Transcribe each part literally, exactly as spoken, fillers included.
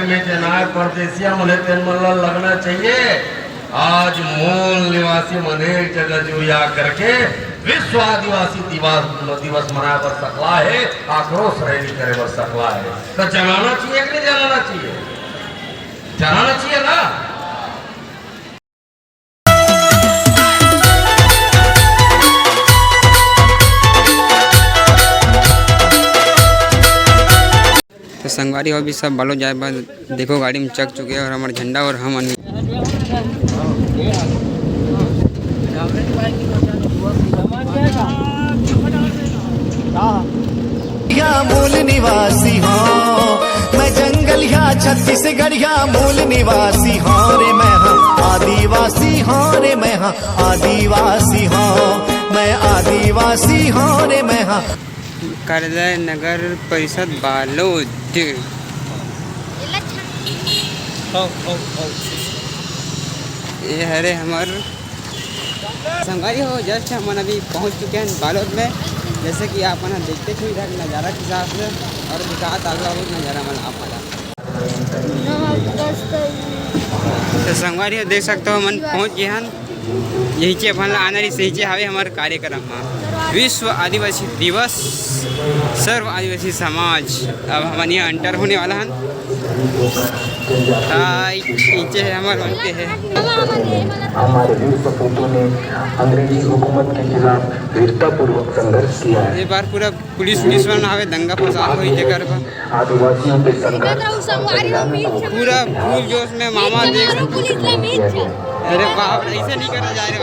में जेन आय परदेसिया मन हे, तेन मन ला लगना चाहिए। आज मूल निवासी मन एक जगह जुरिया करके विश्व आदिवासी दिवस, दिवस मनाए बर सकला हे, आक्रोश रैली करे बर सकला हे। तो जगाना चाहिए कि नहीं जगाना चाहिए? जगाना चाहिए ना। तो संगवारी हो, अभी सब बालोद जाए बर देखो, गाड़ी में चघ चुके हे और हमर झंडा और हमन या मूल निवासी हौं, मैं जंगलिया छत्तीसगढ़िया मूल निवासी हौं रे मैं हाँ, आदिवासी हौं रे मैं हाँ, आदिवासी हौं, मैं आदिवासी हौं रे मैं हाँ। कार्यालय नगर परिषद बालोद। ये हरे हमर संगवारी हो, just हमन अभी पहुंच चुके हैं बालोद में। जैसे कि आप मन देखते हो इधर नज़ारा के हिसाब से, और दिखात आगू आगू नज़ारा मन आप मन ला। तो संगवारी हो, देख सकते हो, हमन पहुंच गए हैं। यही चे अपन ला आना रही, सही चे हवे हमर कार्यक्रम में विश्व आदिवासी दिवस, सर्व आदिवासी समाज। अब हमन यहाँ एंटर होने वाला हन। आ, नीचे है हमर मन के है। हमारे वीर सपूतों ने अंग्रेजी हुकूमत के खिलाफ वीरतापूर्वक संघर्ष किया है। ये बार पूरा पुलिस, पुलिस वाला आवे, दंगा फसाद होई जेकर बा। आदिवासियों के संघर्ष और बलिदानों को पूरा फूल जोश में मामा देख। अरे बाप रे, ऐसे नहीं करा जाए रे।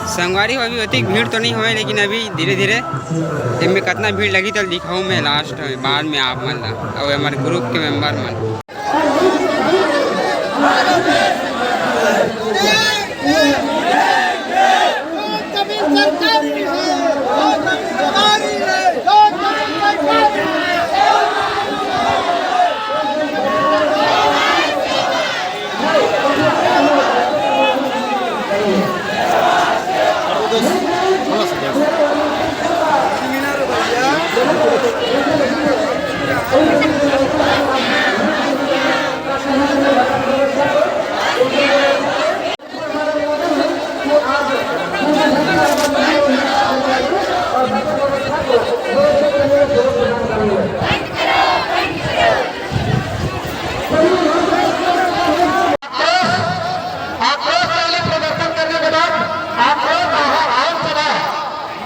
संगवारी हो, अभी अतिक भीड़ तो नहीं होवे, लेकिन अभी धीरे धीरे इनमें कितना भीड़ लगी तो दिखाऊँ मैं लास्ट में, बाद में आप मन ला। और हमारे ग्रुप के मेंबर मन। आक्रोश रैली प्रदर्शन करने के बाद आक्रोश आम सभा,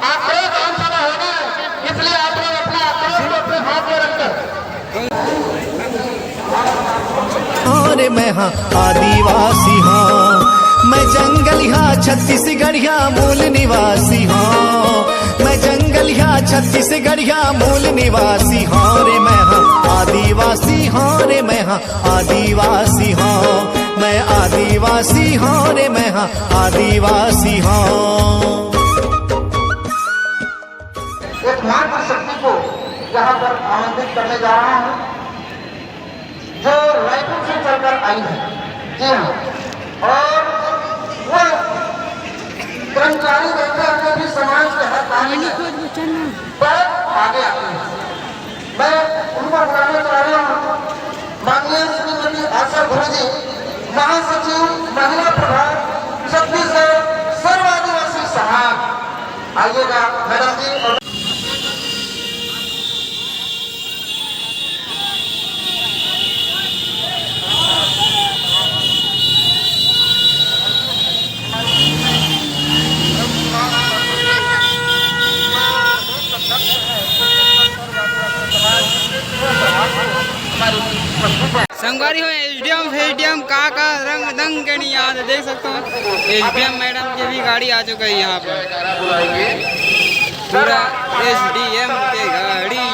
आक्रोश आम सभा होना है, इसलिए आप लोग अपना आक्रोश को अपने हाथ में रखकर हाँ रे मैं हाँ आदिवासी हाँ, मैं जंगलिया छत्तीसगढ़िया मूल निवासी हाँ, मैं जंगलिया छत्तीसगढ़िया मूल निवासी हाँ रे मैं हाँ आदिवासी हाँ रे मैं हाँ आदिवासी हाँ, मैं आदिवासी हाँ रे मैं हाँ आदिवासी हाँ। एक मातृशक्ति को यहाँ पर आमंत्रित करने जा रहा हूँ, जो रायपुर से चलकर आई है। जी हाँ, और वो कर्मचारी रहते हुए भी समाज के हर कार्य में बहुत आगे आते हैं। मैं उनको बुलाना चाह रहा हूँ, माननीय श्रीमती आशा गुरु जी, महासचिव महिला प्रभाग छत्तीसगढ़ सर्व आदिवासी समाज। आइएगा मैडम जी। और संगवारी हो, एसडीएम फेसडीएम का का रंग दंग के नहीं याद, देख सकते हो एसडीएम मैडम की भी गाड़ी आ चुका है यहाँ पर। पूरा एसडीएम के गाड़ी।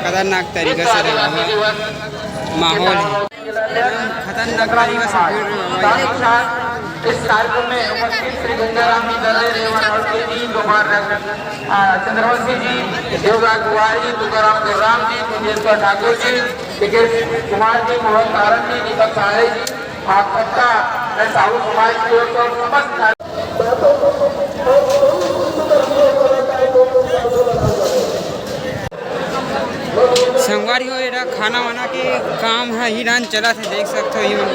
खतरनाक तरीका से रे बाबा माहौल है। खतरनाक तरीका से भीड़ रे बाबा। इस कार्यक्रम में उपस्थित श्री गंगाराम जी दर्रे, रेवा राउत जी, गोपाल रंग, आ, चंद्रवंशी जी, देवराज कुमार जी, तुकाराम देवराम जी, कुंजेश्वर ठाकुर जी, विकेश कुमार जी, मोहन तारक जी, दीपक सहारे जी, आप सबका मैं साहू समाज की ओर से और समस्त खाना वाना के काम ह ही डान चलत हे, देख सकथो ही मन।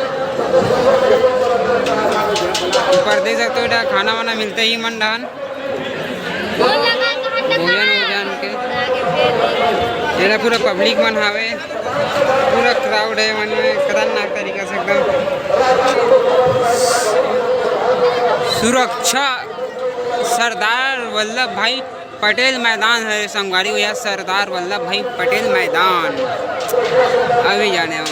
ऊपर देख सकथो, एटा खाना वाना मिलथे ही मन डान। भोजन वोजन के। एटा पूरा पब्लिक मन हावे, पूरा क्राउड हे मन में, खतरनाक तरीका से एकदम। सुरक्षा सरदार वल्लभ भाई पटेल मैदान हे संगवारी हो, या सरदार वल्लभ भाई पटेल मैदान। अभी जाने हो,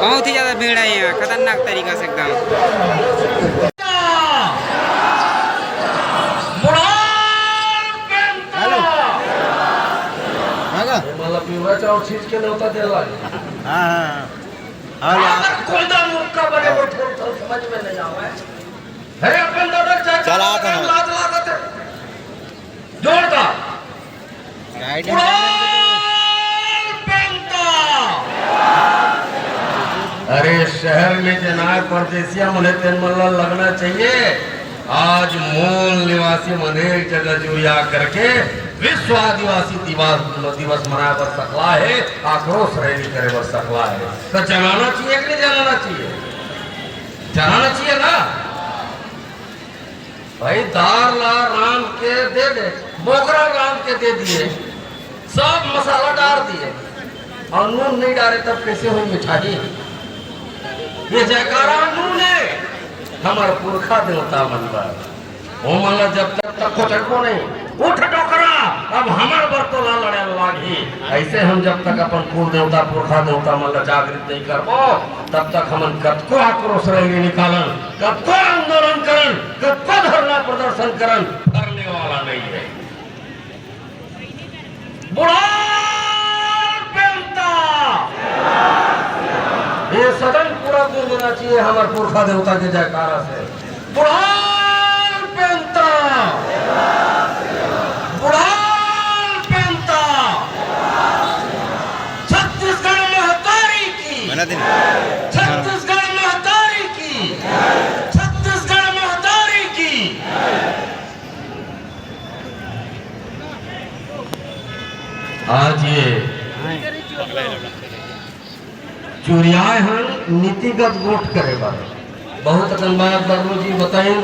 बहुत ही ज्यादा भीड़ हे यहाँ, खतरनाक तरीका से एकदम। हेलो। हाँ का? मतलब पिवरा चाउर छींच के न्योता दे लागे। हाँ, हाँ, हाँ। हाँ, हाँ। कोयदा मुक्का बने बैठे, तो समझ में नहीं आवे। अरे अपन दादा चाचा चला था ना। लात लागत है। जोरदार। गाइड उड़ान पेंता। अरे शहर में जेन आय परदेसिया मन हे तेन मन ला लगना चाहिए। आज मूल निवासी मन एक जगह जुरिया करके विश्व आदिवासी दिवस, दिवस मनाए बर सकला हे, आक्रोश रैली करे बर सकला हे। तो जनाना चाहिए कि नहीं जनाना चाहिए? जनाना चाहिए ना। भाई दार ला रांध के दे दे, मोगरा रांध के दे दिए, सब मसाला डार दिए अउ नून नहीं डारे तब कैसे होही मिठाई? ये जयकारा नून हे, हमर पुरखा देवता मन बर। ओमन ला जब तक, तक कोचरबो नहीं, उठ डोकरा, अब हमर बर तोला लड़े लागही। ऐसे हम जब तक अपन कुल देवता, पुरखा देवता मन ला जागृत नहीं करबो, तब तक हमन कतको आक्रोश रैली निकालन, कतको आंदोलन करन, कतको धरना प्रदर्शन करन, फरने वाला नहीं है। बुढ़ान पेंता। ये सदन पूरा गूंजना चाहिए हमर पुरखा देवता के जयकारा से। बुढ़ान पेंता। बुढ़ान पेंता। छत्तीसगढ़ महतारी की। छत्तीसगढ़ महतारी की। छत्तीसगढ़ महतारी की। आज ये चुरियाए हन नीतिगत वोट करे बर। बहुत अकन बात बबलू जी बताइन,